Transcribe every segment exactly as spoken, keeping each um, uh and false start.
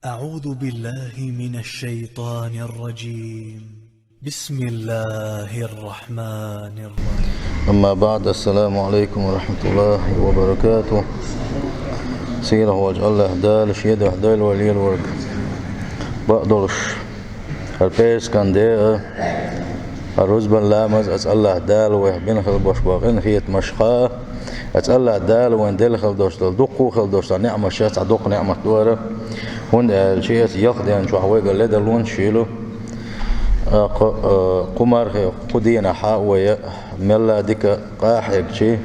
أعوذ بالله من الشيطان الرجيم. بسم الله الرحمن الرحيم. أما بعد، السلام عليكم ورحمة الله وبركاته. Сийлахь волчу Аллахь Дала шен дуьхьа дойла вай лелорг. Бакъдолуш, хӀара пӀераскан де а, хӀара рузбан ламаз а, аса Аллахь Дала вайх бина хила болуш болу къинхетамаш хаа, аса Аллахь Дала вайн делла хила долуш долу, дуккха а хила долуш долу неӀматаш цхьа дукха неӀмат ду хӀара, хӀунда аьлча аса ялх ден чохь вайгара ледарлонаш йилла. ТӀаккха, а, кху мархи, кху дийнахь а вай мелла дика къахьегчи,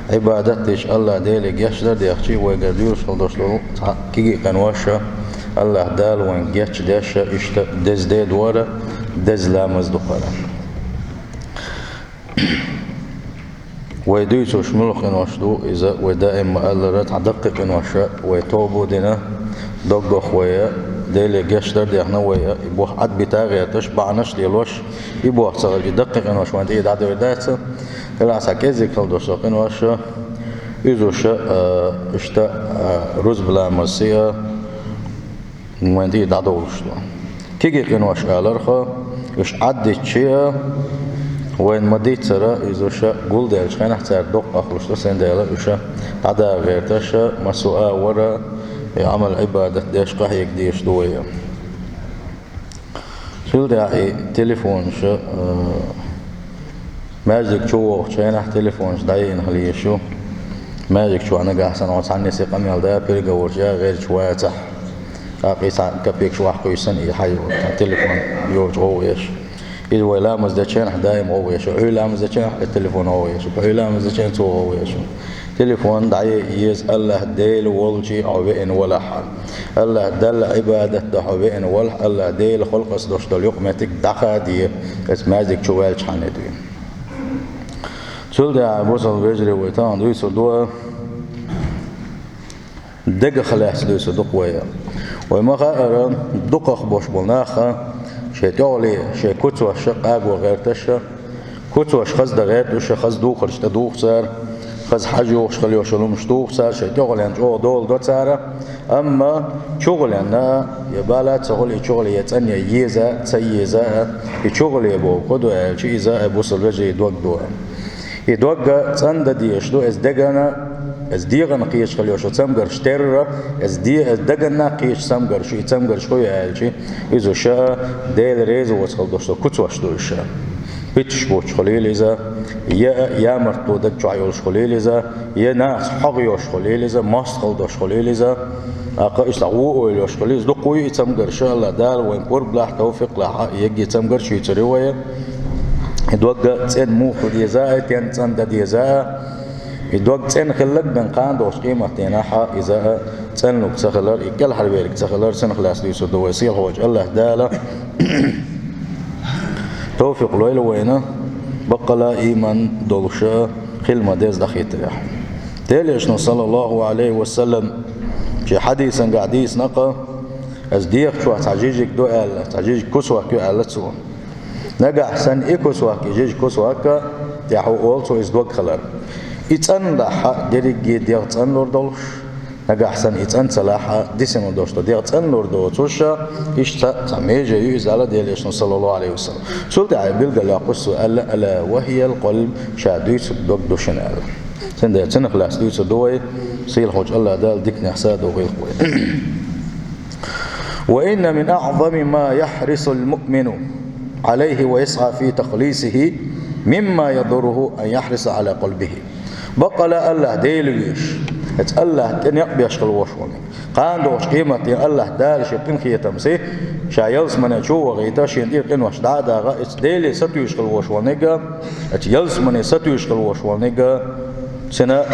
Ӏибадат деш, Аллахь Деле гечдар дехчи, вайгара дуьйлуш хила долуш долу цхьа кегий къинош а, Аллахь Дала вайн гечдеш а, иштта деза де ду хӀара, деза ламаз ду хӀара. Вай дуьйцуш муьлха къинош ду, иза вай даим ма-аллара, цхьа даккхий къинош а, вай тоба а дина, доггах вай а, Деле гечдар а дехна вай а, и боху Ӏад бита а гӀерташ, бахьанаш а лелош, и боху ца хилча, и даккхий къинош вайн тӀе дӀадевр дац. Делахь цхьа кӀезиг хила долуш долу къинош а, иза уьш а, а, иштта, а, рузба ламаз а, вайн тӀе дӀадовлуш ду. Кегий къинош аларх, уьш Ӏад диччи а, вайна ма-дийццара, иза уьш а гулделлачу хенахь цара доккха къахлуш ду, цундела уьш а дӀадала гӀерташ а, массо а вара, и Ӏамал-Ӏибадат деш къахьега дезаш ду вай. Цул тӀаьхьа и телефонаш, а, маьждиг чу вогӀучу хенахь телефонаш дӀаеана хила езаш ю. Маьждиг чохь нагахь санна хьо цхьаннессе къамел да, переговорча гӀерташ вацахь, тӀаккха и цхьа капекаш вахкуьйсу санна, и хьан йолу, цхьа телефон йоцуш гӀовгӀа еш. Иза вай ламаз дечу хенахь даим гӀовгӀа еш ю. Хьуьй ламаз дечу хенахь, и телефон гӀовгӀа еш ю. Хьуьй ламаз дечу хенахь, цо гӀовгӀа еш ю. Телефон дӀае еза Аллахь Дела волчу хьо веана валахь. Аллахь Далла Ӏибадат дан хьо веана валахь, Аллахь Дела халкъаца долуш долу юкъаметтиг дӀахаде, аса маьждиг чу ваьлчхьана дуьйна. Цул тӀаьхьа, бусалба вежарий, вай тахана дуьйцур ду, дегах лаьцна дуьйцур ду-кх вай. Вай ма хаара, дукхах болуш болу нах шайн тӀехула, шайн куцошша къаго гӀерташ а, куцош хаза дан гӀерта уьш, хаза духарш тӀедуху цара, хаза хьажа йохуш хила йолуш йолу хӀумнаш туху цара, шайн тӀехула чӀогӀа дола до цара, амма чухула я бала а ца хуьлу, и чухула я цӀанъян еза а, ца еза а, и чухула бохург хӀун ду аьлча, иза а бусалба вежарий дог ду. И дог цӀандан дезаш ду, иза дегана, иза дегӀана кхеташ хила йолуш йолу цамгарш терра, иза де-, иза дегана кхеташ цамгарш ю, и цамгарш хӀун ю аьлча, иза уьш а Дела реза воцу хила долуш долу куцош ду уьш а. Питташ буттуш хуьлийла иза, я ямартло даг чохь йолуш хуьлийла иза, я нахаца хьогӀ йолуш хуьлийла иза, мостагӀалла долуш хуьлийла иза, тӀаккха иштта гӀо ойла йолуш хуьлийла иза. Дукха ю и цамгарш, Аллахь Дала вайн пурба лахь, тавфикъ лахь, егги цамгарш юьйцур ю вай. И дог цӀена муха ду деза а, тен цӀандан деза а, и дог цӀена хилларг бен кхана долчу къематдийнахь а иза а цӀанлуг ца хилар, и кӀелхьарверг ца хилар, цунах лаьцна дуьйцур ду вай. Сийлахь волчу Аллахь Дала тавфикъ лойла вайна, баккъала а ийман долуш а хила ма деза дӀахӀиттарехь. Делан Элчано, саллаллаху Ӏалайхи ва саллам, шен хьадисангахь дийцина-кх, аса дегӀа чохь цхьа жижиг ду аьлла, цхьа жижиг кусок ю аьлла цо. Нагахь санна и кусок, и жижиг кусок, тӀаьхьо олу цо иза дог хилар. И цӀанлахь а, дерриге дегӀ цӀанлур долуш, нагахь санна и цӀан ца лахь а, дисина долуш ду дегӀ цӀанлур доцуш а, иштта цхьа меже ю иза аьлла Делан Элчано, саллаллаху Ӏалайхи ва саллам. Цул тӀаьхьа билгал йоккхуш цо аьлла: «Ала ва хӀиял къалб», ша дуьйцург дог ду шуна аьлла. Цундела цунах лаьцна дуьйцур ду вай, сийлахь волчу Аллахь Дала диканехь са а дохийла вай. «Ва инна мин аӀзами ма яхьрисул муъмину Ӏалайхи ва ясгӀа фи тахлисихи мимма ядурруху ан яхьриса Ӏала къалбихи». Баккъала а Аллахь Дела везаш, иза Аллахь тӀе некъ беш хила волуш волу. Кхана долчу къематдийнахь Аллахь Дала шен къинхетамца ша ялсамане чу а вахийта, шена тӀера къинош дӀа а дагӀа, иза Деле сатуьйсуш хила волуш волниг а, иза ялсамане сатуьйсуш хила волуш волниг а, цуьнан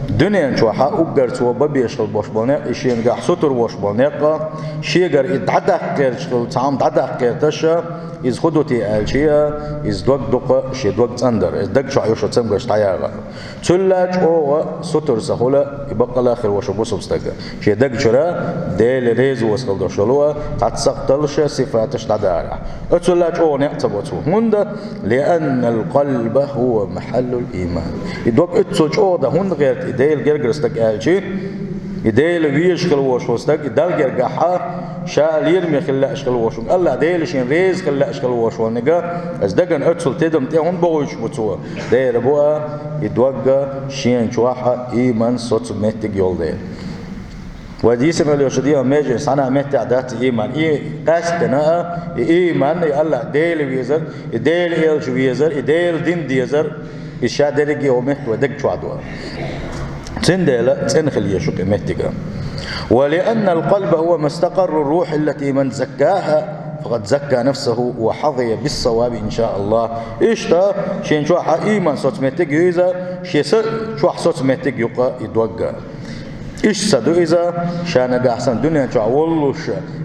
дуьнен чохь а уггар цо бан беш хила болуш болу некъ, и шенгахь сутур волуш болу некъ а, шегара и дӀадаккха гӀерташ хила, цхьа хӀума дӀадаккха гӀерташ а, иза хӀун ду те аьлча, иза дог ду-кх шен дог цӀандар, иза даг чохь йолуш йолу цамгарш дӀаягӀар. Цул а чӀогӀа сутур ца хуьлу и баккъала а хир волуш волу бусалба стаг. Шен даг чуьра Дела реза воцу хила долуш йолу а, цхьацца сакхталлаш а, сифаташ дӀадарахь. Оццул а чӀогӀа некъ ца бо цо. ХӀунда? «Лианнал къалба хӀува махьаллул ийман». И дог оццул чӀогӀа дан хӀунда гӀерта и Делан гергара стаг аьлча, И Дела везаш хила волаш вола стаг, и Далла гергахьа ша лераме хила лаьаш хила волаш волга, АллахӀ Дела шийна реза хила лаьаш хила волаш волга, из дагана оццул тидам тӀе хӀунда бохуьйтуш бу цо? Дера бу а, и дог шена чохь а ийман соцу меттиг йолу дела. Вай дийцина хила йолчу дегӀан меженаш цхьана а меттехь дац ийман. И къаьсттина а, и ийман, и АллахӀ Дела везар, и Дела элча везар, и Дела дин дезар, и ша дерриге а метта вай даг чохь ду. Цундела цӀена хила еза шу-кх и меттиг. ولأن القلب هو مستقر الروح التي من زكاها فقد زكى نفسه وحظي بالصواب إن شاء الله. Иштта, шен чохь а ийман соцу меттиг ю иза, шен са чохь соцу меттиг ю-кх и дог. Иштта ца ду иза, ша нагахь санна дуьнен чохь воллуш,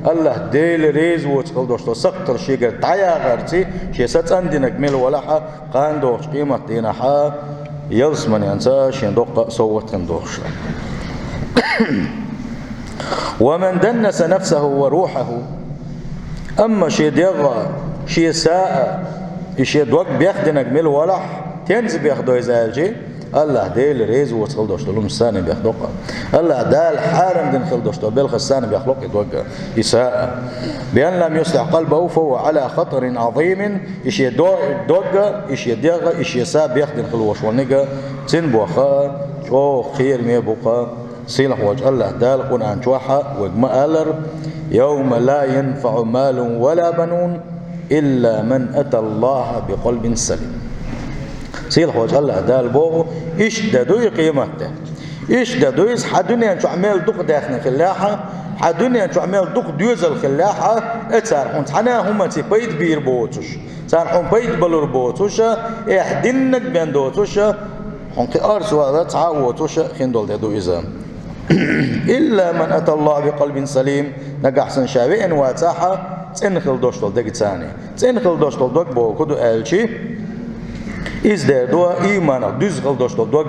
АллахӀ Дела реза воцу хила долуш долу сакхтар шегара дӀаяхарций, шен са цӀандинарг мила валахь а, кхана догӀучу къематдийнахь а, ялсаманенца шен доккха а совгӀат хин дохуш. ومن دنس نفسه وروحه. Амма шен дегӀ а, шен са а, и шен дог бехдинарг мила валахь, тенца бехдо иза аьлчи, АллахӀ Дела реза воцу хила долуш долу хӀуманца санна бехдо-кх. АллахӀ Дала хьарам дина хила долуш долу белхаца санна бехло-кх и дог а, и са а. بأن لم يصلح قلبه فهو على خطر عظيم. И шен до-, дог а, и шен дегӀ а, и шен са бехдина хила волуш волниг а, цуьнан бохам чӀогӀа кхераме бу-кх. Сийлахь волчу АллахӀ Дала Къуръан чохь а вайга ма-аллара: «يوم لا ينفع مال ولا بنون إلا من أتى الله بقلب سليم». Сийлахь волчу АллахӀ Дала боху, иштта де ду и къематде. Иштта де ду иза, хьан дуьнен чохь мел дукха даьхни хиллехь а, хьан дуьнен чохь мел дукха доьзал хиллехь а, э, цара хьуна цхьана а хӀуманца пайда бийр боцуш, цара хьуна пайда балур боцуш, эхь диннаг бен доцуш, хьуна кхин орца вала цхьа а воцуш хин долу де ду иза. «إلا من أتى الله بقلب سليم», нагахь санна ша веана вацахь а, цӀена хила долуш долу дегацани. ЦӀена хила долуш долу дог боху хӀун ду аьлчи, иза дер ду ийманах дуьзна хила долуш долу дог.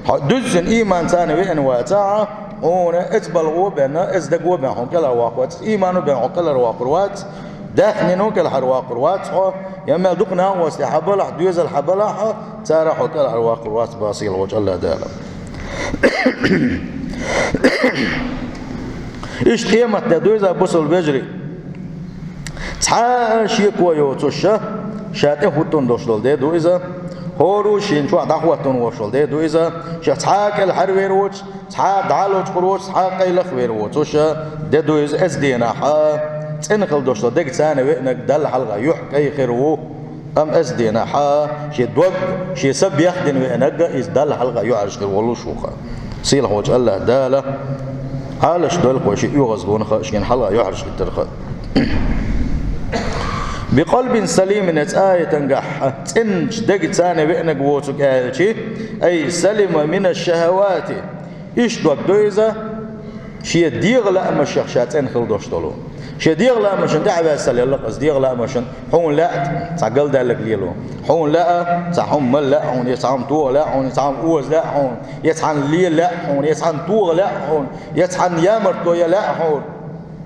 Хьо дуьззина ийманцани веана вацахь а, хьуна эцбалгӀо а бен, эцдаго а бен хьуна кӀелхьарвоккхур вац, иймано а бен хьуна кӀелхьарвоккхур вац, даьхнино а кӀелхьарвоккхур вац хьо, я мел дукха накъостий хьан балахь, доьзал хьан балахь а, цара хьо кӀелхьарвоккхур вац боху сийлахь волчу АллахӀ Дала. Иштта къематде ду иза, бусалба вежарий. Цхьа а шеко йоцуш, ша тӀехӀуттун долуш долу де ду иза. ХӀора а шен чохь дӀахӀоттун волуш долу де ду иза. Ша цхьа а кӀелхьарвер воцуш, цхьа а дӀалочкъур воцуш, цхьа а къайлахвер воцуш, де ду иза. Эцу денахь а цӀена хила долуш долу дегацани веанарг Далла хьалха юьхь кӀай хир ву. Амма эцу денахь а шен дог, шен са бехдина веанарг иза Далла хьалха юьхьӀаьржа хир волуш ву-кх. Сийлахь волчу АллахӀ Дала Ӏалаш дойла-кх вай шен оьгӀазлонах а, шена хьалха юьхьӀаьржа хӀиттарх а. «بقلب سليم» эцу аятангахь цӀеначу дегацани веанарг воцург аьлчи, «أي سلم من الشهوات». Иштта дог ду иза, шен дегӀан лаамашах ша цӀена хила долуш долу. Шен дегӀан лаамашна тӀаьхьаваьссалла елла-кх иза, дегӀан лаамашна, хьуна лаьа цхьа галдаьлларг лело. Хьуна лаьа цхьа хӀума мала лаьа хьуна, я цхьа хӀума тоха лаьа хьуна, я цхьа хӀума оза лаьа хьуна, я цхьанна лела лаьа хьуна, я цхьанна тоха лаьа хьуна, я цхьанна ямартло ян лаьа хьуна,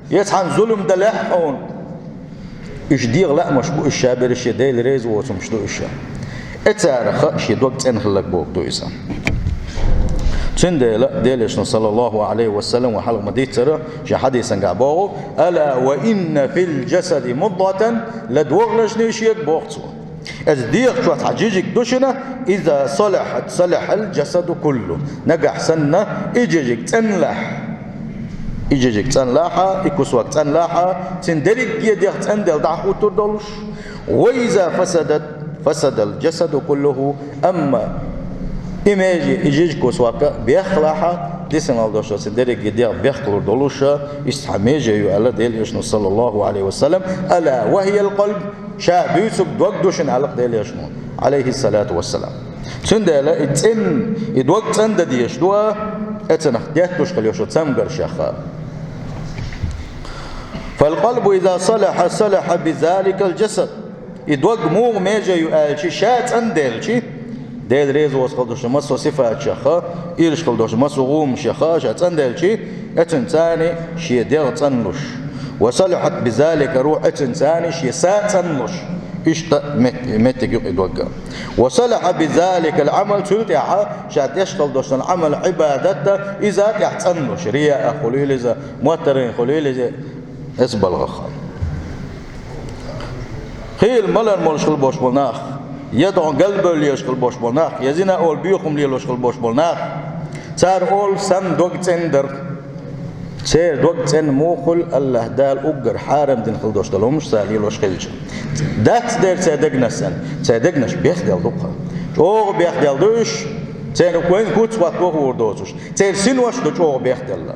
я цхьанна зулам дан лаьа хьуна. Уьш дегӀан лаамаш бу, уьш ша берриш а Дела реза воцурш ду уьш. Эцарах а шен дог цӀена хилларг бохург ду иза. Цундела Делан Элчано, саллаллаху Ӏалайхи ва саллам, вай хьалха ма-дийццара, шен хьадисангахь боху: «ألا وإن في الجسد مضغة», ладогӀанашний шега боху цо. Эцу дегӀан чохь цхьа жижиг ду шуна, «إذا صلحت صلح الجسد كله». Нагахь санна и жижиг цӀанлахь, и жижиг цӀанлахь а, и кусок цӀанлахь а, цуьнан дерриге дегӀ цӀанделла дӀахӀуттур долуш. «وإذا فسدت فسد الجسد كله». Амма и меже, и жижиг кусок бехкалахь а, дисина долуш цуьнан дерриге дегӀ бехкалур долуш, иза цхьа меже ю аьлла Делан Элчано, саллаллаху Ӏалайхи ва саллам. «ألا وهي القلب». Ша буьйцург дог ду шуна аьлла-кх Делан Элчано, Ӏалайхи ссалату ва ссалам. Цундела и цӀен-, и дог цӀандан дезаш ду, эцунах детталуш хила йолуш йолу цамгаршех. «فالقلب إذا صلح صلح بذلك الجسد». И дог муха меже ю аьлчи, ша цӀанделчи, Дела реза воцу хила долуш массо а сифаташех, ирча хила долуш массо а гӀумашех ша цӀанделчи, эцунцани шен дегӀ цӀанлуш. «وصلحت بذلك الروح», эцунцани шен са цӀанлуш. Иштта мет-, меттиг ю-кх и дог. وصلح بذلك العمل, цул тӀаьхьа ша деш хила долуш долу Ӏамал, Ӏибадат, иза тӀехь цӀанлуш, рияъ хуьлийла иза, моттарийн хуьлийла иза, эс балгӀах. Хийла малар молуш хила болуш болу нах, я догӀун галбевлла лелаш хила болуш болу нах, я зина олу боьхам лелош хила болуш болу нах, цара олу, сан дог цӀена дара. Церан дог цӀена муха хуьлу, АллахӀ Дала уггар хьарам дина хила долуш долу хӀумнаш цара лелош хилча? Дац дера церан дегнаш цӀена, церан дегнаш бехделла ду-кх. ЧӀогӀа бехделла ду уьш, церан вайн куц хӀотто хуур доцуш. Церан синош ду чӀогӀа бехделла.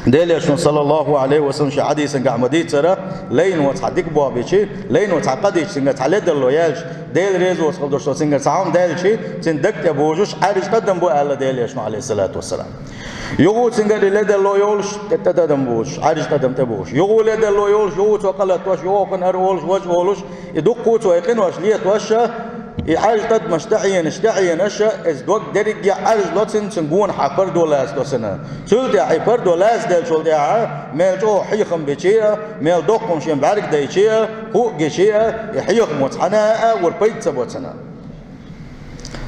Делан Элчано, саллаллаху Ӏалайхи ва саллам, шен хьадисан гахь ма-дийццара, лайно цхьа дика болх бича, лайно цхьа къа дича, цуьнгара цхьа ледарло яьлча, Дела реза воцуш хила долуш долу цуьнгара цхьа хӀума даьлча, цуьнан даг тӀе бужуш, Ӏаьржа тӀадам бу аьлла Делан Элчано, Ӏалайхиссалату вассалам. Юха цуьнгара и ледарло йолуш, тӀе тӀадам бужуш, Ӏаьржа тӀадам тӀе бужуш. Юха ледарло йолуш, юха цо къа латтош, юха кхин ара олуш, важа олуш, и дуккха а цо и къинош летош, и Ӏаьржа тӀадамаш тӀеӀенаш, тӀеӀенаш, иза дог дерриге а Ӏаьржа ло цуьнан, цуьнан гонахьа пардо лаца до цуьнан. Цул тӀаьхьа и пардо лаца деллачул тӀаьхьа, мел чӀогӀа хьехам бича а, мел доккха хӀума шен бӀаьрг дайча а, хӀуъа гича а, и хьехамо цхьана а вара пайда ца бо цуьнан.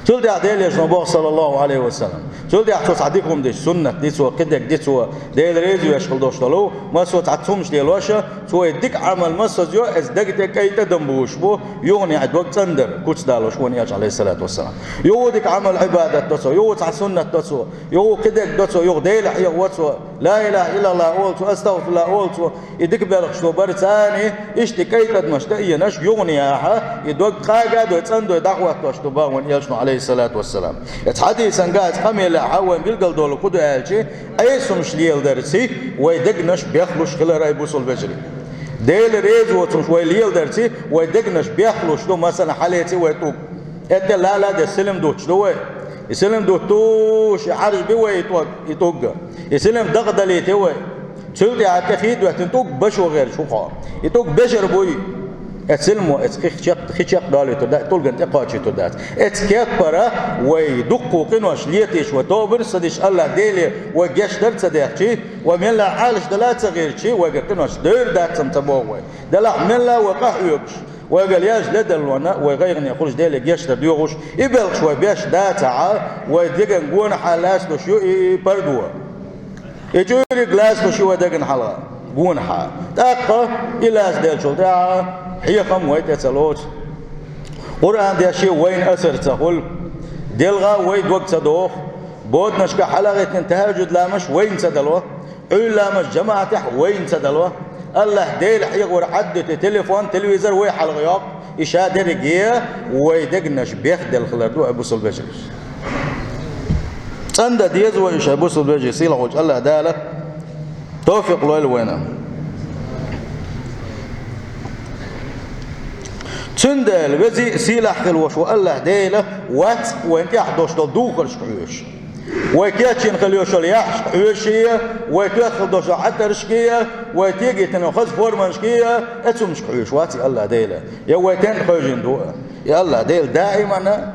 Цул тӀаьхьа Делан Элчано боху, саллаллаху Ӏалайхи ва саллам. Цул тӀаьхьа цо цхьа дика хӀума дича, суннат дича, кхидерг дича, Дела реза веш хила долуш долу, массо а цхьа хӀумнаш лелош, цо и дика Ӏамал массаза йо, иза даг тӀе кӀайн тӀадам бужуш бу, юханехьа дог цӀандар, куц далош вайн Элча, Ӏалайхиссалату вассалам. Юха дика Ӏамал, Ӏибадат до цо, юха цхьа суннат до цо, юха кхидерг до цо, юха Дела хьехаво цо, ла илаха иллаллах олу цо, астагӀфируллах олу цо, и дика белхаш цо бар царний, иштта и кӀайн тӀадамаш тӀеӀенаш, юханехьа, и дог къага а дой, цӀандой дӀахӀоттош ду боху вайн Элчано, Ӏалайхиссалату вассалам. Эцу хьадисан гахь, эцу къамелехьа вайн билгалдолу кху ду аьлча, Ӏеса хӀумнаш леладарца вайн дегнаш бехлуш хилар, ай бусалба вежарий. Дела реза воцу хӀумнаш вай леладарца вайн дегнаш бехлуш ду, масала, хьалеце вай тӀулг. ТӀе лала а деш силам дуттуш ду вай. И силам дуттуш, и Ӏаьржа би вай и тӀулг, и тӀулг. И силам дакъа далийте вай. Цул тӀаьхьа тӀе хи а доьттина, тӀулг башо гӀерташ ву хьо. И тӀулг бешар буй. Эцу силамо эцу хих чекх-, хи чекхдолуьйтур дац, тӀулгана тӀекхочуьйтур дац. Эцу кеппара вай дуккха къинош летийча, вай тобанаш ца дича, АллахӀ Деле вай гечдар ца дехча, вай мелла Ӏалашдала а ца гӀиртича, вайгара къинош дер дац-м ца боху вай. Делахь мелла а вай къахьоьгуш, вайгара яьллачу ледарлонна вай гӀайгӀане хуьлуш, Деле гечдар доьхуш, и белхаш вай беш дацахь, вай деган гонахьа лаьцна долуш ю и пардо. И чуьйриг лаьцна долуш ю вай деган хьалха, гонахьа. ТӀаккха и лаьцна деллачул тӀаьхьа хьехам вай тӀе ца лоцу. Къуръан деши вайна асар ца хуьлу. ДелгӀа вай дог ца доху. Боданашка хьалагӀиттина тахӀажуд ламазаш вайна ца дало. Ӏуьйра ламазаш жамаӀатехь вайна ца дало. АллахӀ Дела хьехавар Ӏаддуьту, телефон, телевизор вай хьалха йоккху. И ша дерриге вай дегнаш бехделла хилар ду, ай бусалба вежарий. ЦӀандан деза вай уьш, ай бусалба вежарий, сийлахьчу АллахӀ Дала товфикъ лойла вайна. Цундела везий а, сийлахь а хила волуш волу АллахӀ Дела вац вайна тӀехь долуш долу духаршка хьоьжуш. Вай кечйина хила йолуш йолу яххьашка хьоьжуш а, вай тоьхна хила долуш долу Ӏатаршка а, вай тегийтина йолу хаза форманашка а, эцу хӀуманашка хьоьжуш вац и АллахӀ Дела. Я вай тенна хевшина ду а. И АллахӀ Дела даимана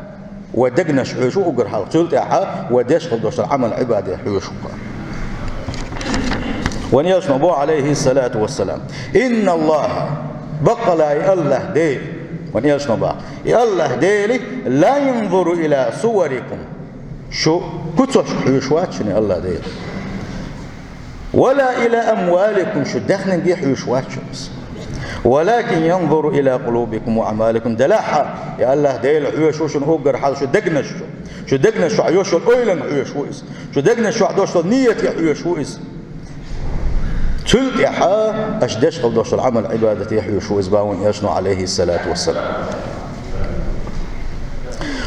вай дегнаш хьоьжуш ву уггар хьалха, цул тӀаьхьа вай деш хила долуш долу Ӏамал, Ӏибадат хьоьжуш ву. Вайн Элчано боху, Ӏалайхиссалату вассалам: «Инна АллахӀа», баккъала и АллахӀ Дела, вайн Элчано боху, и АллахӀ Дела, «ла янзуру ила суварикум», шу куцашка хьоьжуш вац шуна и АллахӀ Дела. «Ва ла ила амваликум», шу даьхнинге хьоьжуш вац шуна иза. «Валакин янзуру ила къулубикум ва аъмаликум». Делахь а, и АллахӀ Дела хьоьжуш ву шуна уггар хьалха шу дегнаш чу. Шу дегнаш чохь йолуш йолу ойланга хьоьжуш ву иза. Шу дегнаш чохь долуш долу ниетге хьоьжуш ву иза. Цул тӀаьхьа аша деш хила долуш долу Ӏамал, Ӏибадате хьоьжуш ву иза, боху вайн Элчано, Ӏалайхиссалату вассалам.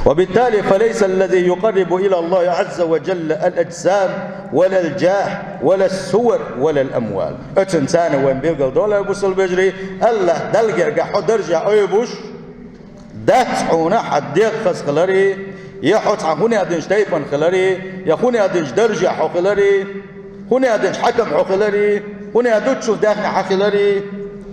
«Ва биттали фалайса аллази юкъаррибу ила Аллахи Ӏазза ва жалла ал-аджсам, ва ла ал-джах, ва ла ас-сувар, ва ла ал-амвал». Оцунна царна вайн билгалдолу, бусалба вежарий, АллахӀ Далла гергахь хьо даржехь ойбуш дац хьуна хьан дегӀ хаза хилари, я хьо цхьа хӀун а динчу тайпана хилари, я хӀун а динчу даржехь хьо хилари, хӀун а динчу хьаькам хьо хилари, хӀун а дуьтучул даьхни хьан хилари,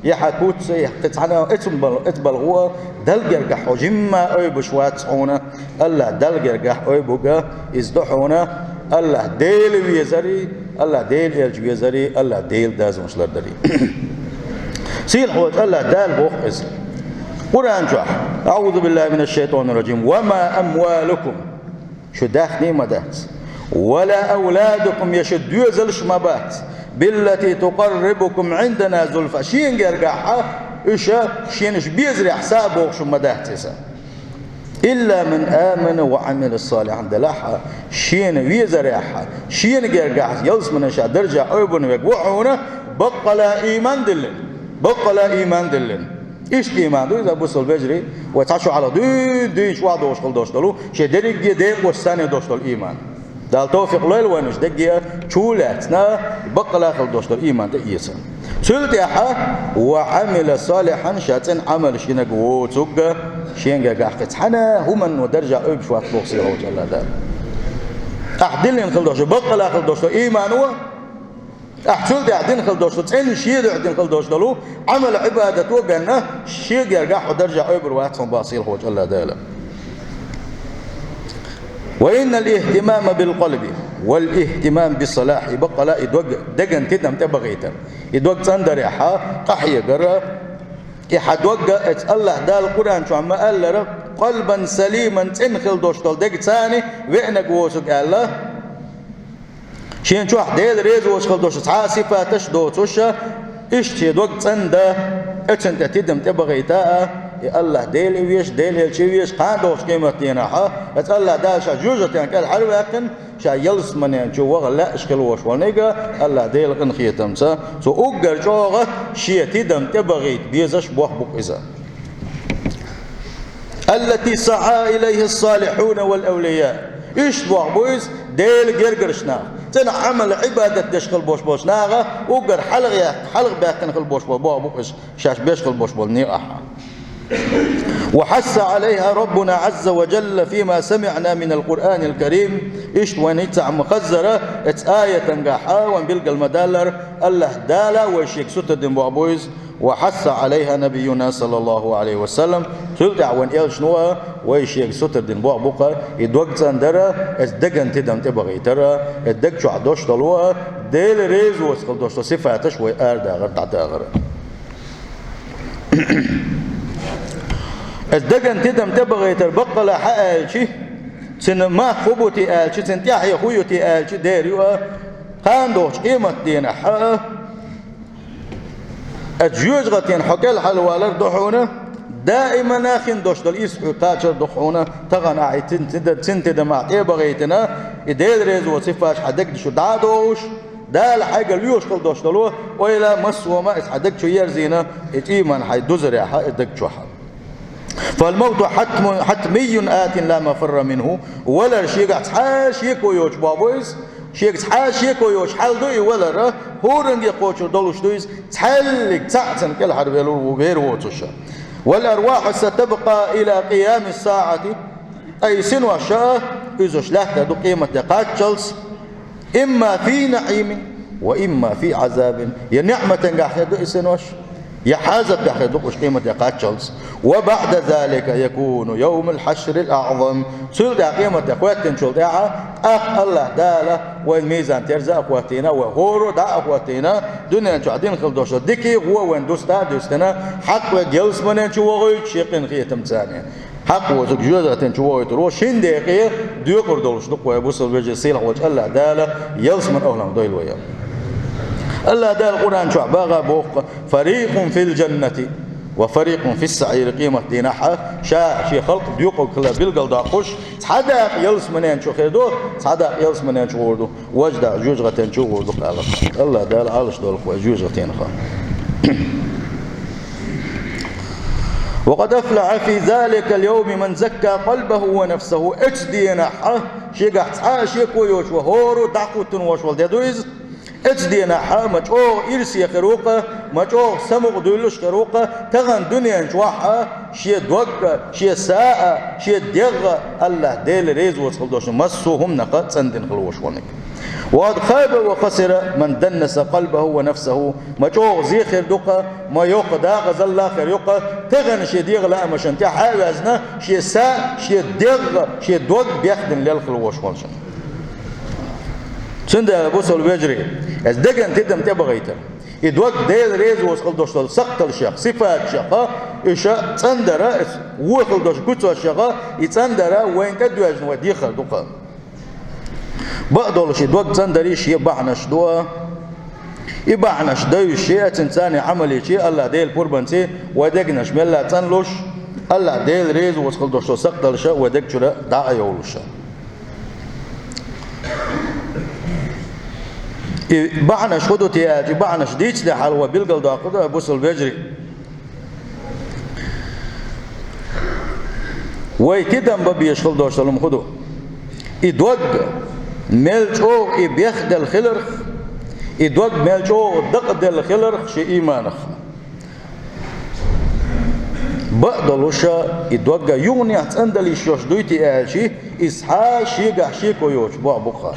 я хьан куц, я кхин цхьана, эцу бал-, эцу балхо а, Далла гергахь хьо жимма ойбуш вац хьуна, АллахӀ Далла гергахь ойбуга, иза ду хьуна АллахӀ Дела везари, АллахӀ Дела элча везари, АллахӀ Дела дазонаш лардари. Сийлахьволчу АллахӀ Дала боху иза Къуръан чохь: «АӀузу биллахӀи минаш-шайтӀанир-ражим. Ва ма амвалукум», шу даьхни а ма дац, «ва ла авладукум», я шу доьзалш а ма бац, «биллати тукъаррибукум Ӏиндана зулфа», шена гергахь а уьш шена уьш безарехь са а бохуш ма дац иза. «Илла ман амана ва Ӏамила салихьан», делахь а, шена везарехь а, шена гергахь а ялсамане ша даржехь Ӏойбина верг ву хьуна, баккъала ийман диллина. Баккъала ийман диллина. Иштта ийман ду иза, бусалба вежарий, вай цхьа шо хьалха дуьйна дуьйцуш охьадогӀуш хила долуш долу, шен дерриге декъош санна долуш долу ийман. Дала тавфикъ лойла вайна уьш дерриге а чу лаьцна, баккъала хила долуш долу ийман тӀе эца. Цул тӀаьхьа, «ва Ӏамила салихьан», ша цӀена Ӏамал йинарг воцург а, шен гергахь кхин цхьана а хӀуманна даржехь Ӏойбуш вац боху сийлахьволчу АллахӀ Дала. Ахь диллина хила долуш, баккъала хила долуш долу иймано, ахь цул тӀаьхьа дина хила долуш долу, цӀена шен дуьхьа дина хила долуш долу Ӏамал-Ӏибадато бен, шен гергахь хьо даржехь Ӏойбур вац хьуна боху сийлахьволчу АллахӀ Дала. «Ва иннал ихтимама бил къалби вал ихтимам бис салахьи», баккъала и дог деган тидам тӀебахийтар, и дог цӀандарехь а къахьегар, и хьан дог а, эцу АллахӀ Дала Къуръан чохь ма-аллара, «къалбан салиман», цӀена хила долуш долу дег царна веанарг воцург аьлла. Шен чохь Дела реза воцуш хила долуш цхьа а сифаташ доцуш, иштта шен дог цӀандан, оцунна тӀе тидам тӀебахийта а, и АллахӀ Дела а везаш, Делан элча а везаш, кхана догӀучу къематдийнахь а, эцу АллахӀ Дала ша жоьжахатин кӀел хьараваьккхина, ша ялсаманен чу ваха лаьаш хила волуш волниг а, АллахӀ Делан къинхетамца, цо уггар чӀогӀа шен тидам тӀебахийта безаш бохь бу-кх иза. «Аллати саӀа илайхӀи ссалихьуна вал авлияъ». Иштта бохь бу иза Делан гергарчу наха, цӀена Ӏамал-Ӏибадат деш хила болуш болчу наха уггар хьалха, хьалха баьккхина хила болуш болу бохь бу иза, шаьш беш хила болуш болу некъахь. «Ва хьасса Ӏалайхьа Раббуна Ӏазза ва жалла фима самиӀна минал Къуръанил карим». Иштта вайн хӀинца а ма-хаззара, эцу аятангахь а вайн билгал ма-даллара, АллахӀ Дала вай шега сутар дина бохь бу иза. «Ва хьасса Ӏалайхьа набиюна саллаллахӀу Ӏалайхьи ва саллам», цул тӀаьхьа вайн элчано а вай шега сутар дина бохь бу-кх, и дог цӀандара, эцу деган тидам тӀебахийтара, и даг чохь долуш долу а, Дела реза воцуш хила долуш долу сифаташ вай арадахара, дӀадахара. Эцу деган тидам тӀебахийтар баккъала хьан аьлчи, цуьнан мах хӀун бу те аьлчи, цуьнан тӀаьхье хӀун ю те аьлчи, дера ю а, кхана догӀучу къематдийнахь а, Аса жоьжахатина хьо кӀел хьалавалар ду хьуна, даимана хин долуш долу иза хьоьга кхачар ду хьуна, тахана ахь и цин, цин, цин тидамахь тӀе а бахийтина, и Дела реза воцу сифаташ хьан дегна чу дӀа а дохуш, Дала хьайгара лоьхуш хила долуш долу ойла массо а ма иза хьан дег чу ерзийна, и тӀийман хьайн дузарехь а, и даг чохь а. «Фалмавту хьатму-, хьатмийюн атин ла мафарра минху». Валар шегахь цхьа а шеко йоцуш бохь бу иза, шега цхьа а шеко йоцуш хьал ду и валар, хӀоранге кхочур долуш ду иза, цхьаьллиг цхьаъ цунна кӀелхьарвелур ву вер воцуша. «Вал арвахьу сатабкъа ила къиями саӀати». Ткъа и синош а, уьш лаьттар ду къематде кхаччалц. «Имма фи наӀимин ва имма фи Ӏазабин». Я ниӀматангахь хир ду и синош, я хьазабехь хир ду уьш къематде кхаччалц. «Ва баӀда залика якуну йовмул хьашрил аӀзам». Цул тӀаьхьа къематде хоьттинчул тӀаьхьа, тӀаккха АллахӀ Дала вайн мизан терза а хӀоттийна, вай хӀора дӀа а хӀоттийна, дуьнен чохь дина хила долуш дика а, вон вайн дуста а дуьстина, хьакъ верг ялсаманен чу вохуьйту шен къинхетамца. Хьакъ воцург жоьжахатин чу вохуьйтур ву, шин декъе доькъур долуш ду-кх вай бусалба вежарий, сийлахь волчу АллахӀ Дала ялсаман ахӀланга дойла вай. АллахӀ Дала Къуръан чохь баха боху-кх: «Фарикъун фил джаннати ва фарикъун фис саӀир», къематдийнахь а ша шен халкъ доькъург хила билгалдоккхуш, цхьа дакъа ялсаманен чу хир ду, цхьа дакъа ялсаманен чу гӀур ду. Важа дакъа жоьжахатин чу гӀур ду-кх аьлла. АллахӀ Дала Ӏалаш долу-кх вай жоьжахатинах. «Ва къад афлахьа фи заликал йовми ман закка къалбаху ва нафсаху». Оцу денахь а шегахь цхьа а шеко йоцуш ван хӀора дӀахӀуттун волуш волу де ду иза. Оцу денахь а ма чӀогӀа ирсе хир ву-кх, ма чӀогӀа самукъадуьйлуш хир ву-кх, тахана дуьнен чохь а шен дог а, шен са а, шен дегӀ а АллахӀ Дела реза воцу хила долуш массо а хӀуманах а цӀандина хила волуш волниг. «Ва къад хаба ва хасира ман даннаса къалбаху ва нафсаху». Ма чӀогӀа зе хир ду-кх, ма йоккха дакъазалла хир ю-кх, тахана шен дегӀан лаамашна тӀаьхьа а ваьзна, шен са, шен дегӀ, шен дог бехдина лелла хила волуш волчун. Цундела, бусалба вежарий, аса деган тидам тӀебахийтар, И дог Дела резавоз хила долуш долу сакхталшех, сифаташех, уьш цӀандар, иза вон хила долуш куьцашех, и цӀандар вайна тӀедоьжна вай дехар ду-кх. Бакъдолуш и дог цӀандарийн шен бахьанаш ду. И бахьанаш девзаш, цуьнца царна Ӏамал йича, АллахӀ Делан пурбанца вай дегнаш мелла а цӀанлуш, АллахӀ Дела резавоз хила долуш долу сакхталша вай дег чуьра дӀа а йовлуш. И бахьанаш хӀун ду те аьлча, и бахьанаш дийцале хьалха вай билгалдоккхур ду, бусалба вежарий. Вай тидам бан безаш хила долуш долу хӀума хӀун ду? И дог мел чӀогӀа и бехделла хиларх, и дог мел чӀогӀа дакъаделла хиларх шен ийманах. Бакъдолуш, и дог юханехьа цӀандала йиш йолуш дуй те аьлча, иза хьан шегахь шеко йоцуш бохь бу-кх.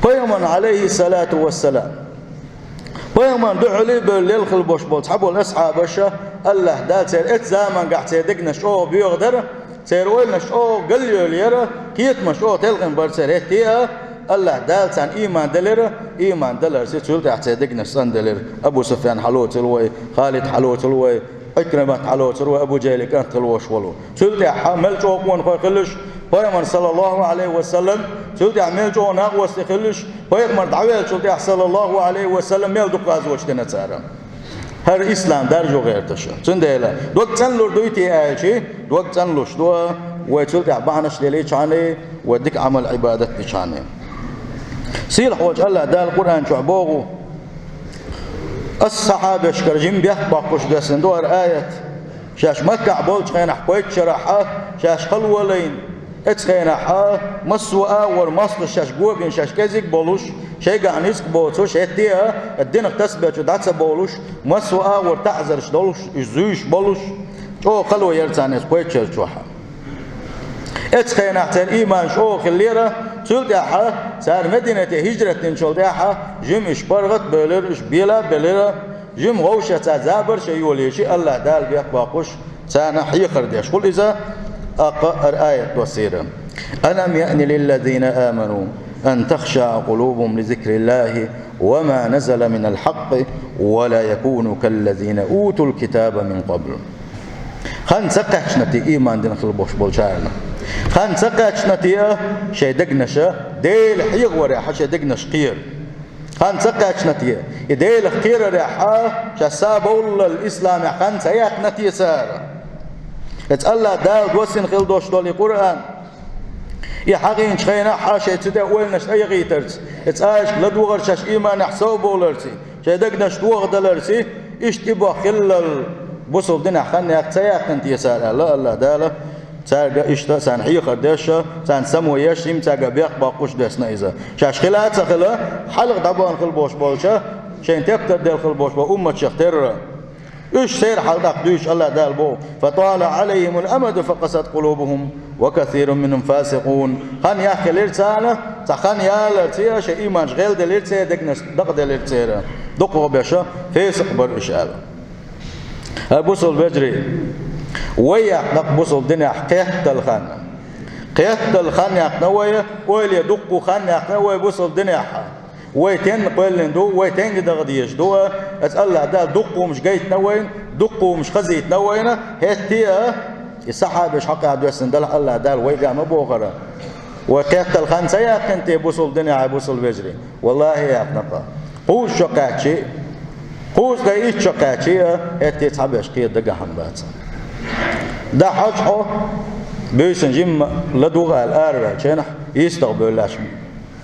Пайхамарна, Ӏалайхиссалату вассалам, Пайхамарна дуьхьал а бевлла лелла хила болуш болу цхьаболу асхьабаш, АллахӀ Дала церан эцу замангахь церан дегнаш чӀогӀа боьха дара, церан ойланаш чӀогӀа галъелла яра, кхетамаш чӀогӀа телхина бара церан. ХӀетте а АллахӀ Дала царна ийман делира, ийман даларца цул тӀаьхьа церан дегнаш цӀанделира. Абу Суфьян хьалоцура вай, Халид хьалоцура вай, Ӏикримат хьалоцура вай, Абу ДжахӀилан кӀант хила волуш волу. Цул тӀаьхьа мел чӀогӀа къонахой хилалаш, Пайхамар, саллаллаху Ӏалайхи ва саллам, цул тӀаьхьа мел чӀогӀа накъостий хилалаш, Пайхамар дӀаваьллачул тӀаьхьа, саллаллаху Ӏалайхи ва саллам, мел дукха гӀазоташ дина цара. ХӀара ислам даржо гӀерташ. Цундела, дог цӀанлур дуй те аьлча, дог цӀанлуш ду, вай цул тӀаьхьа бахьанаш делийчхьана, вай дика Ӏамал-Ӏибадат дичхьана. Сийлахь волчу АллахӀ Дала Къуръан чохь боху, ас-, сахьабашкара жима бехк боккхуш доьссина ду хӀара аят. Шаьш Маккахь болчу хенахь, кхойтта шарахь, шаьш хала валийна, оцу хенахь, массо а агӀор мостагӀаша шаьш гобина, шаьш кӀезиг болуш, шайгахь ницкъ боцуш, хӀетте а динах тасабеллачу дӀа ца бовлуш, массо а агӀор таӀзарш долуш, уьш зуьйш болуш, чӀогӀа хало яра царна оцу кхойтта шар чохь. Оцу хенахь церан ийман чӀогӀа хиллера, цул тӀаьхьа цара Мединате хӀижрат динчул тӀаьхьа жима уьш паргӀат а бевлира, уьш бела а белира, жима вовшашца забар а шайн йолийча, АллахӀ Дала бехк боккхуш, царна хьехар деш хуьлу иза, тӀаккха хӀара аят доссийра: «ألم يأن للذين آمنوا أن تخشع قلوبهم لذكر الله وما نزل من الحق ولا يكونوا كالذين أوتوا الكتاب من قبل». Хан ца кхаьчна те ийман дина хила болуш болчарна? Хан ца кхаьчна те шайн дегнаша Дела хьехаварехь шайн дегнаш кхера? Хан ца кхаьчна те? И Делах кхерарехь, шаьш сабовллал исламехь хан ца яьккхина те цара? Иза АллахӀ Дала доссина хила долуш долу и Къуръан. И хьахийначу хенахь шайн цу тӀе ойланаш тӀеяхийтарца, и цӀа ишка ладогӀар шаьш ийманехь совбовларца, шайн дегнаш тохадаларца, иштта и боху хиллал бусалба динехь хан яьккхина ца яьккхина те цара аьлла, АллахӀ Дала цаьрга иштта царна хьехар деш, царна само еш, жима цаьрга бехк боккхуш доьссина иза. Шаьш хила а ца хила, хьалха дӀабахана хила болуш болчу, шайна тептар делла хила болуш болу умматех терра. Уьш церан хьал тӀаккха дуьйцуш АллахӀ Дала боху: «فطال عليهم الأمد فقست قلوبهم وكثير منهم فاسقون». Хан яхъелира царна, цхьа хан яларца шайн ийманаш гӀелделира церан, дегнаш дакъаделира церан. Дукхахберш фесакъ бара уьш аьлла. ХӀай бусалба вежарий, вай яьккхина-кх бусалба динехь кхеттал хан. Кхеттал хан яьккхина вай, ойла е, дуккха хан яьккхина вай бусалба динехь. Вай тенна кхоьллина ду, вай тенга даха дезаш ду, иза АллахӀ Дала дуккха хӀумаш гайтина вайна, дуккха хӀумаш хазийтина вайна, хӀетте а и сахьабаш хьакъехь доьссина делахь АллахӀ Дала вайга а ма бохура. Вай кхеттал хан ца яьккхина те бусалба динехь, хӀай бусалба вежарий? ВаллахӀи, яьккхина-кх. Кхузза шо кхаьччи, кхузткъе итт шо кхаьччи а, хӀетте цхьаберш кхета дагахь а бац. ДӀахьажа хьо, буьйсанна жимма ладугӀа аьлла араваьллачу хенахь, йистагӀа бевллачу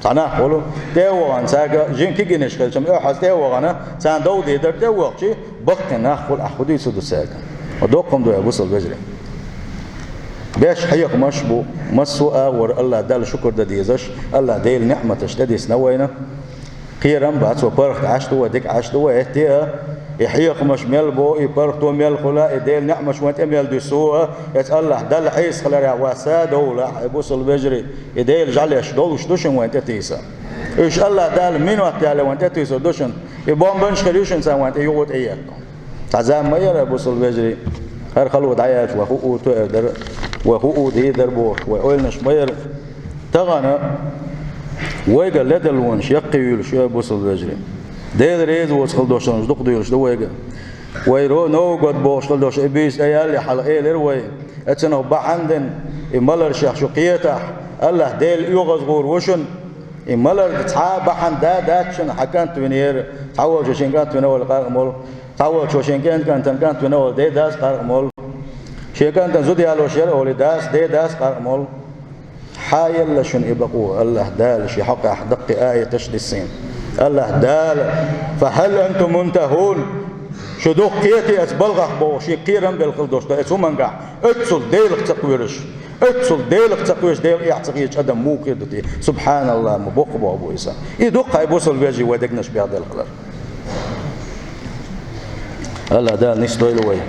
цхьа нах волу, тӀе а вахана цаьрга, жима кегийнаш хилча-м, оьхьаза тӀе а вахана, царна дов дийр дара, тӀе а вахчи, баккхий нах хуьлу, ахь хӀун дуьйцур ду цаьрга? Ма доккха хӀума ду, хӀай бусалба вежарий. Беш хьехамаш а бу, массо а агӀор АллахӀ Далла шукур дан дезаш, АллахӀ Делан ниӀматаш тӀедисна вайна. Кхерам бац, вай паргӀат Ӏаш ду вай, дика Ӏаш ду вай, хӀетте а, и хьехамаш мел бо, и паргӀато мел хуьла, и Делан ниӀматаш вайн тӀе мел дуьсу а, иза АллахӀ Далла Ӏеса хиларехь вай са довлахь, хӀай бусалба вежарий, и Делан жӀаьлеш долуш ду шуна вайн тӀетийса. Уьш АллахӀ Дала минот ялале вайн тӀетийсур ду шуна. И бомбанаш хир ю шуна царна вайн тӀе юха тӀеэккха. Цхьа зама ма яра, бусалба вежарий, хӀара хало дӀаяьлча, вай хӀуъу тоьар дара, вай хӀуъу дийр дара бохуш, вай ойланаш ма яра. Тахана вайга ледарлонаш яккхий юьйлуш ю, бусалба вежарий. Дела реза воцу хила долуш дукха дуьйлуш ду вайга. Вай ро новгӀа год бохуш хила долуш и буьйса тӀеялле хьала элира вай. Оцунах бахьана дина, и малар шех шу кхетахь, АллахӀ Дела оьгӀазгӀур ву шуна. И малар цхьа а бахьана да дац шуна, хьан кӀант винера, цхьаволчо шен кӀант вина волу къаркъа молу, цхьаволчо шен кӀен-, кӀантан кӀант вина волу ден дас къаркъа молу. Шен кӀантан зуда ялош яра олий дас, ден дас къаркъа молу. Хьан елла шуна и бакъо, АллахӀ Дала шен хьокъехь даккхий аяташ диссийна. АллахӀ Дала: «Фа хьал антум мунтахун?» Шу дукха кхетий аса балхах боху, шен кхерам белла хила долуш ду оцу хӀумангахь, оццул Делах ца кхоьруш, оццул Делах ца кхоьруш, Дела эхь ца хеташ адам муха хир ду те? СубхьаналлахӀ, ма боккха боху бу иза. И дукха хьайн бусалба вежарий вай дегнаш бехдала хилар. АллахӀ Дала нисдойла вай.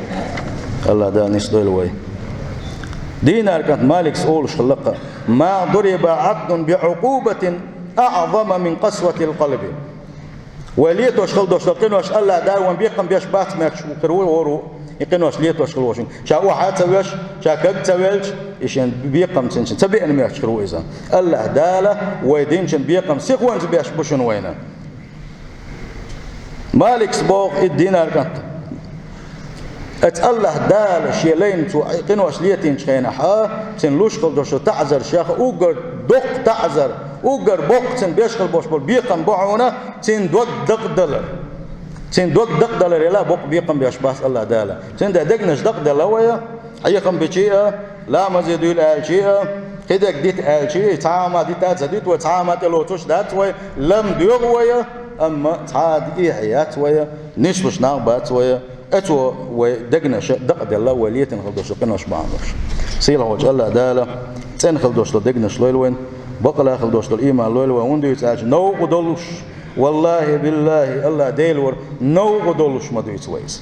АллахӀ Дала нисдойла вай. Динар кӀант Маликс олуш хилла-кх: «Ма дуриба Ӏабдун би Ӏукъубатин аӀзама мин къасватил къалби». Вай летош хила долуш долу къинош АллахӀ Дала вайн бекхам беш бац моьттуш хир ву хӀора. И къинош летош хила волуш. Ша охьа а ца воьш, ша каг а ца велча, и шен бекхам цуьнан ца беана моьттуш хир ву иза. АллахӀ Дала вай динчун бекхам сихонца беш бу шуна вайна. Маликс боху и Динар кӀант. Оцу АллахӀ Дала шен лайна цо къинош летийначу хенахь, цуьнан луш хила долуш таӀзар шех уггар доккха таӀзар, уггар боккха цуьнан беш хила болуш болу бекхам бу хьуна, цуьнан дог дакъадалар. Цуьнан дог дакъадалар елахь боккха бекхам беш бац АллахӀ Дала. Цундела дегнаш дакъаделла вай, хьехам бича а, ламазе дуьйла аьлча а, кхидерг дита аьлча а, цхьа а хӀума дита а ца дита вай, цхьа а хӀума тӀелоцуш дац вай, лам доьгӀу вай, амма цхьа а дехьа яц вай, нислуш нах бац вай, оцо вай дегнаш дакъаделла вай летийна хила долуш долу къинош бахьана долуш. Сийлахьчу АллахӀ Дала цӀена хила долуш долу дегнаш лойла вайна, бакъала хила долуш долу ийман лойла вайна, хӀунда дуьйцу аьлча, новкъа долуш, валлахӀи, биллахӀи, АллахӀ Дела вара, новкъа долуш ма дуьйцу вай иза.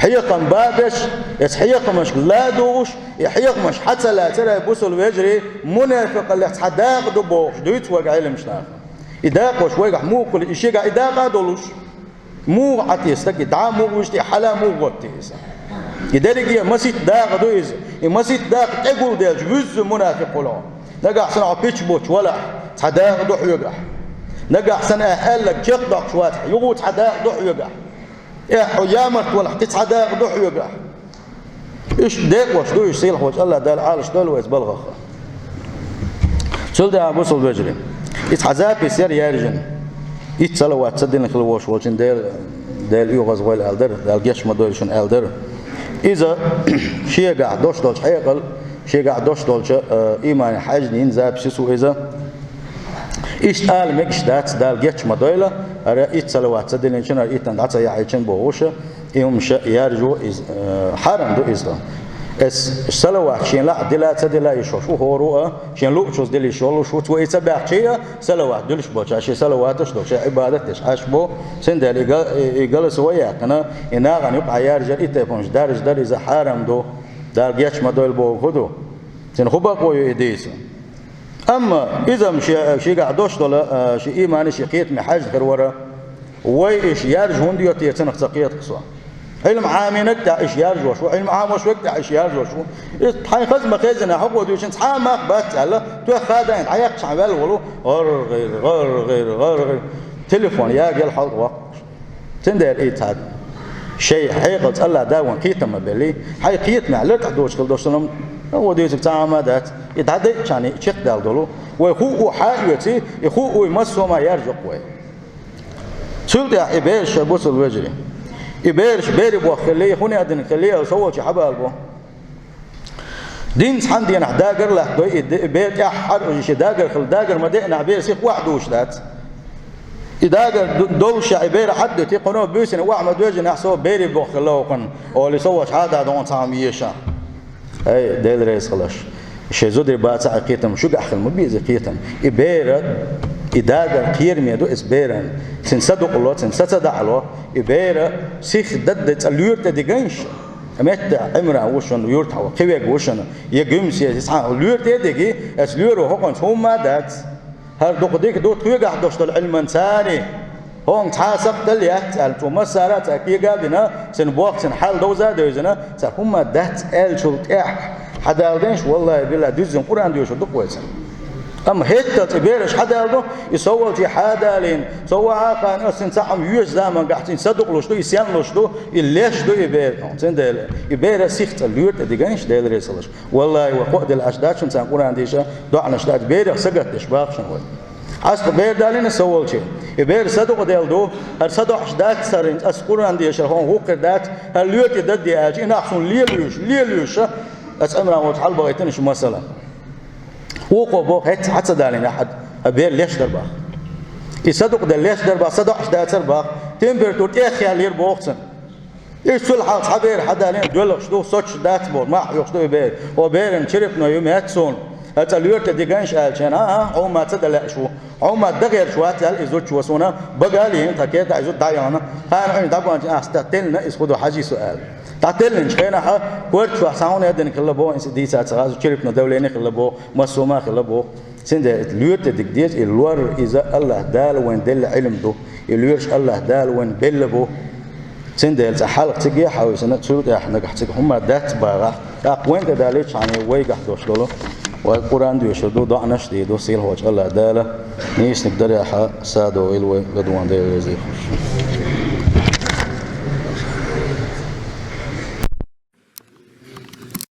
Хьехам бан беш, эцу хьехамашка ладугӀуш, и хьехамаш хьан ца лаьцара, ай бусалба вежарий, мунепикъаллех цхьа дакъа ду бохуш дуьйцу вайга Ӏеламнаха. И дакъош вайгахь муха хуьлу, и шегахь и дакъа а долуш? Муха Ӏа те стаг, и дӀа муха вуьжу те, хьала муха гӀотту те иза? И дерриге а масийтта дакъа ду иза. И масийтта дакъа тӀегулделча вуьззина мунепикъ хуьлу. Нагахь санна хьо пича буттуш валахь, цхьа дакъа ду хьоьгахь. Нагахь санна ахь аьлларг чекхдоккхуш вацахь, юха цхьа дакъа ду хьоьгахь. Эхь, хьо ямарта валахь, кхин цхьа дакъа ду хьоьгахь. Иштта декъош ду уьш, сийлахьчу АллахӀ Дала Ӏалашдойла вай иза балхах. Цул тӀаьхьа, бусалба вежарий, иза хьан запись яра яьржина. Итт салават ца диллина хила волуш волчун Дела, Дела оьгӀаз гӀойла аьлла дара, Дала геч ма дойла шуна аьлла дара. Иза шегахь дош долчу хьекъал, шегахь дош долчу, э, иймане хьаьжна йина запись ю иза. Иштта ала мегаш дац, Дала геч ма дойла, хӀара итт салават ца диллинчун, хӀара иттанна дӀа ца яхьийчун бохуш, и хӀумаш яржо иза, э, хьарам ду иза. Эс салават шен лаахь дила а ца дила а йиш йолуш ву хӀора а, шен луучуьнца дила йиш йолуш ву, цо и ца баьхча а, салават дуьлуш болча, шен салаваташ долча, шен Ӏибадат деш Ӏаш бу, цундела и га-, и, и галас вай яьккхина, и нахана юкъахь яржар, и тайпа хӀумаш даржадар иза хьарам ду, Дала геч ма дойла боху хӀун ду? Цуьнан хӀун бакъо ю и дийца? Амма иза-м ше-, шегахь дош долу, а, шен иймане, шен кхетаме хьаьжна хир вара. Вай иша яржа хӀунда йо те, цунах ца кхетахь со. Ӏилма Ӏамийнарг тӀехь иша яржош ву, Ӏилма Ӏамош верг тӀехь иша яржош ву. Иза тхьайн хаза ма-хеззинехь хӀокхо дуьйцина цхьа а мах бац аьлла, тоьхха а даийна, дӀаяккхачхьана ваьлла волу, гӀар-гӀир, гӀар-гӀир, гӀар-гӀир. Телефон ягийла хьалдаваккхуш. Цундела и цхьа шайн хьекъалца АллахӀ Дала вайна кхетам ма белли, хьайн кхетамехь лартӀахь доцуш хила долуш санна, хӀокхо дуьйцург цхьа а хӀума дац, и дӀадайчхьана чекхдаьлла долу. Вай хӀуъу хьа а оьций, и хӀуъу и массо а хӀума яржо-кх вай. Цул тӀаьхьа и бераш, шайн бусалба вежарий. И бераш берийн боху хилла, и хӀун а динарг хилла, аса волчу хьабала бо. Динца цхьана дийнахь дагар а латтадой, и де-, и бер тӀаьххьара, и шен дагар хилла, дагар ма деанахь, бер сиха охьадуьйш дац. И дагар ду-, доллушехь, и бер хьаддуьтий, кхуьно буьйсанна охьа ма доьжинехь, со берийн боху хилла хӀокхунна, олий, со волчу хьада догӀун цхьа хӀума еша. Ай, Дела реза хиларш. Шайн зударий бацахь а кхетам, шуьгахь хила ма беза кхетам. И бер, и дагар кхераме ду иза беран. Цуьнан са дукъало, цуьнан са ца даӀало, и бер сиха дадда цӀа лоьра тӀе дигайша. Меттахь Ӏимран ву шуна, юьртахь ву, кхин верг ву шуна, я Гуьмсе, я цхьа лоьра тӀе а диги, аса лоьро хӀокхуьнца хӀумма а дац. ХӀара дукха дика ду тхоьгахь дош долу Ӏилманца а. ХӀокхуьнга цхьа а сакхтал яц аьлла, цо массара а цхьа кега а бина, цуьнан бохк, цуьнан хьал довза а девзина, цхьа хӀумма дац аьллачул тӀаьхьа хьадала дайша, валлахӀи, биллахӀи, дуьззина Къуръан доьшур ду-кх вай цуьнан. Амма хӀетталц и бераш хьадаьлла ду, и сов волчу хьадалийна, сов вахьа а хаийна, ас цхьа хӀума йоьшу заманахь цуьнан садукъалуш ду, и сенлуш ду, и леш ду и бер. Цундела и беран сих цкъа лоьртӀа дигайша, Делан реза хуьлуш. Валлахьи, вай кхоъ делла Ӏаш дац шуна царна Къуръан деша, доӀанаш дац, берех сагатдеш баха шуна вай. Ас кху бер далийна сов волчу. И бер садукъа делла ду, хӀара садоӀуш дац цара, ас Къуръан дешар хьуна гӀуллакх хир дац, хӀара лоьртӀе дадде аьлча, и нах суна лелош, лелош, ас Ӏимран волчу хьалабахийтина шу масала. Вукхо боху, хӀетта хьа ца далийна ахьа, хӀара бер леш дара баха. И садукъа делла леш дара баха, садоӀуш дацара баха, температура тӀехъяьллера боху цуьнан. Иза цул хьалха цхьа бер хьадалийна, доьлхуш ду, соцуш дац боху, мах хьоькхуш ду и бер. О, беран черепной ю меттахь суна. Аса лоьртӀе дигайша аьлча, а, а, хьо ма ца дан лаьаш ву. Хьо ма дан гӀерташ вац аьлла, иза зудчо суна, бага а лийна, тхан кертахь иза зуда дӀаяхана, хьайна Ӏуьйна дӀабаханча, ас тӀе теллина, иза хӀун ду хьажий со аьлла. ДӀателлинчу хенахь, коьртачохь цхьа хӀума а дина хилла боху, инсу дийца ца хаза, черепно давление хилла боху, массо а ма хилла боху. Цундела лоьртӀе дига деза, и лор иза АллахӀ Дала вайна делла Ӏилма ду, и лоьраш АллахӀ Дала вайна белла бу. Цундела цкъа хьалха цига а хьовсийна, цул тӀаьхьа нагахь цига хӀума дац бахахь, тӀаккха вайна тӀе далийчхьана вайгахь долуш долу, вай Къуръан доьшур ду, доӀанаш дийр ду, сийлахьчу АллахӀ Дала нийсаниг дарехь садо вайла вай, Дала вайна реза хуьлда.